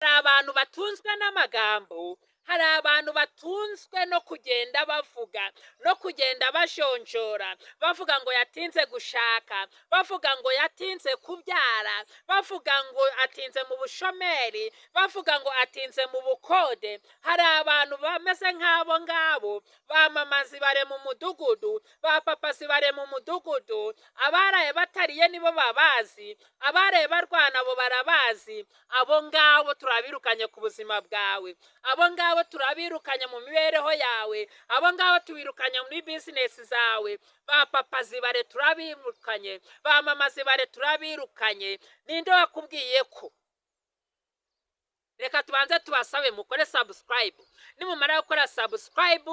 Hari abantu batunzwe n'amagambo, hari abantu batunzwe no kugenda bavuga, no kugenda bajonjora, bavuga ngo yatinze gushaka, bavuga ngo yatinze kubyara, bavuga ngo atinze mu bushomeri, bavuga ngo atinze mu bukode. Hari abantu bameze nk'abo ngabo, ba mama zibare mu mudugudu, ba papa zibare mu mudugudu, abaraye batariye nibo babazi, abaraye barwana abo barabazi. Abo ngabo turabirukanye ku buzima bwawe, abo ngabo turabirukanye mu mibereho yawe, abo ngabo tubirukanye muri bizinesi zawe. Ba papa zibare turabirukanye, ba mama zibare turabirukanye. Ninde wakubwiye ko? Reka tubanze tubasabe mukore subscribe. Nimumara gukora subscribe,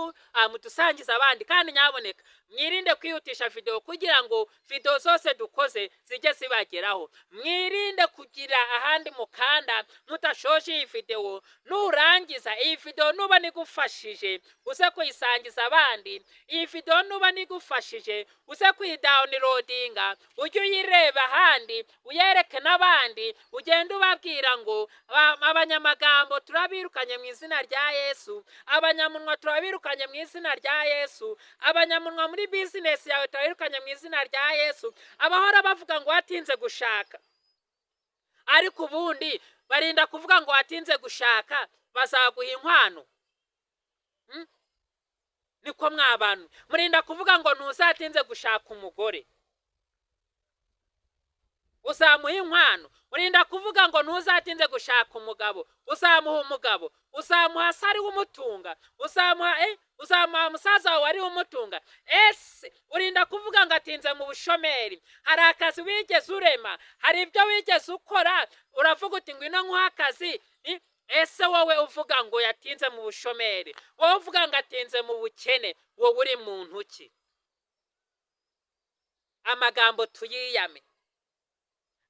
mudusangize abandi, kandi nyaboneka mwirinde kwihutisha video kugira ngo video zose dukoze zijye zibageraho. Mwirinde kugira ahandi mukanda mutashoje iyi video. Nurangiza iyi video, nuba nigufashije uze kuyisangiza abandi. Iyi video nuba nigufashije uze kuyidownloadinga, ujye uyireba ahandi, uyereke n'abandi, ugende ubabwira ngo abanyamagambo turabirukanye mu izina rya Yesu, abanyamunwa turabirukanye mu izina rya Yesu, abanyamunwa muri bizinesi yawe turabirukanye mu izina rya Yesu. Abahora bavuga ngo watinze gushaka, ariko ubundi barinda kuvuga ngo watinze gushaka, bazaguha inkwano? Niko mwabantu murinda kuvuga ngo ntuzatinze gushaka umugore, uzamuha inkwano? Urinda kuvuga ngo ntuzatinze gushaka umugabo, uzamuha umugabo? Uzamuha se ariwe umutunga? Uzamuha musaza wawe ariwe umutunga? Ese urinda kuvuga ngo atinze mu bushomeri, hari akazi wigeze urema? Hari ibyo wigeze ukora uravuga uti ngwino nkuhe akazi? Ese wowe uvuga ngo yatinze mu bushomeri, wowe uvuga ngo atinze mu bukene, wowe uri muntu ki? Amagambo tuyiyame,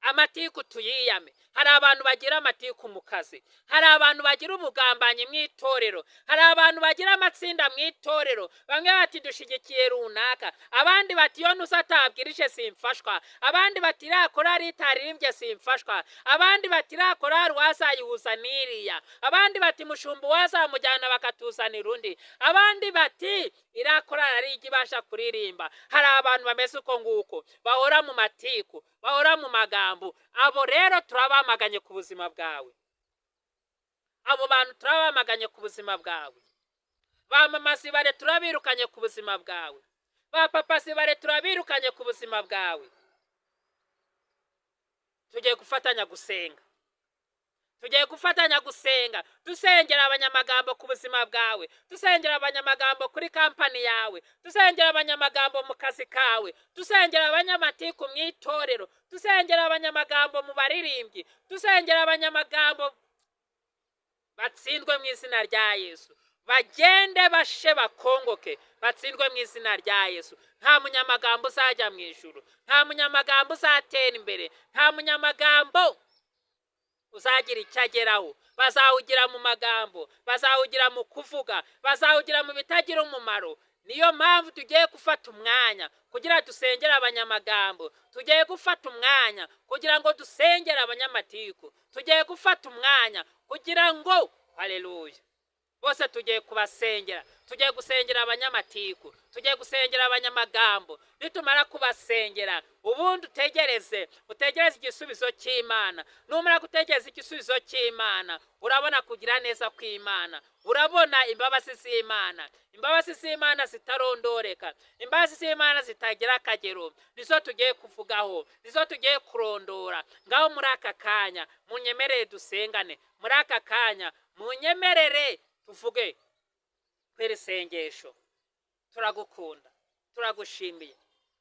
amatiku tuyiyame. Hari abantu bagira amatiku mu kazi, hari abantu bagira ubugambanyi mu itorero, hari abantu bagira amatsinda mu itorero. Bamwe bati dushigikiye runaka, abandi bati iyo ntuza atabwirije simfashwa, abandi bati iriya korari itaririmbye simfashwa, abandi bati iriya korari wazayihuza n'iriya, abandi bati mushumba wazamujyana bakatuzanira undi, abandi bati iriya korari ari ijya ibasha kuririmba. Hari abantu bameze uko nguko, bahora mu matiku, bahora mu magambo. Abo rero turabamaganye ku buzima bwawe, abo bantu turabamaganye ku buzima bwawe. Ba mama zibare turabirukanye ku buzima bwawe, ba papa zibare turabirukanye ku buzima bwawe. Tugiye gufatanya gusenga, tugiye gufatanya gusenga, dusengera abanyamagambo ku buzima bwawe, dusengera abanyamagambo kuri kampani yawe, dusengera abanyamagambo mu kazi kawe, dusengera abanyamatiku mu itorero, dusengera abanyamagambo mu baririmbyi, dusengera abanyamagambo batsindwe mu izina rya Yesu, bagende bashe bakongoke, batsindwe mu izina rya Yesu. Nta munyamagambo uzajya mu ijuru, nta munyamagambo uzatera imbere, nta munyamagambo uzagira icyo ageraho. Bazawugira mu magambo, bazawugira mu kuvuga, bazawugira mu bitagira umumaro. Niyo mpamvu tugiye gufata umwanya kugira dusengere abanyamagambo, tugiye gufata umwanya kugira ngo dusengere abanyamatiku, tugiye gufata umwanya kugira ngo, haleluya, bose tugiye kubasengera. Tugiye gusengera abanyamatiku, tugiye gusengera abanyamagambo. Nitumara kubasengera, ubundi utegereze, utegereze igisubizo cy'Imana. Numara gutegereza igisubizo cy'Imana, urabona kugira neza kw'Imana, urabona imbabazi z'Imana, imbabazi z'Imana zitarondoreka, imbabazi z'Imana zitagira akagero. Nizo tugiye kuvugaho, nizo tugiye kurondora. Ngaho muri aka kanya munyemerere dusengane, muri aka kanya munyemerere tuvuge kw'iri sengesho. Turagukunda, turagushimiye,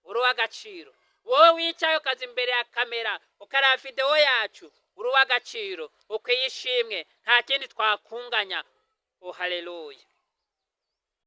uri uw'agaciro. Wowe wicaye ukaza imbere ya kamera ukareba videwo yacu, uri uw'agaciro, ukwiye ishimwe, nta kindi twakunganya. Oh, haleluya.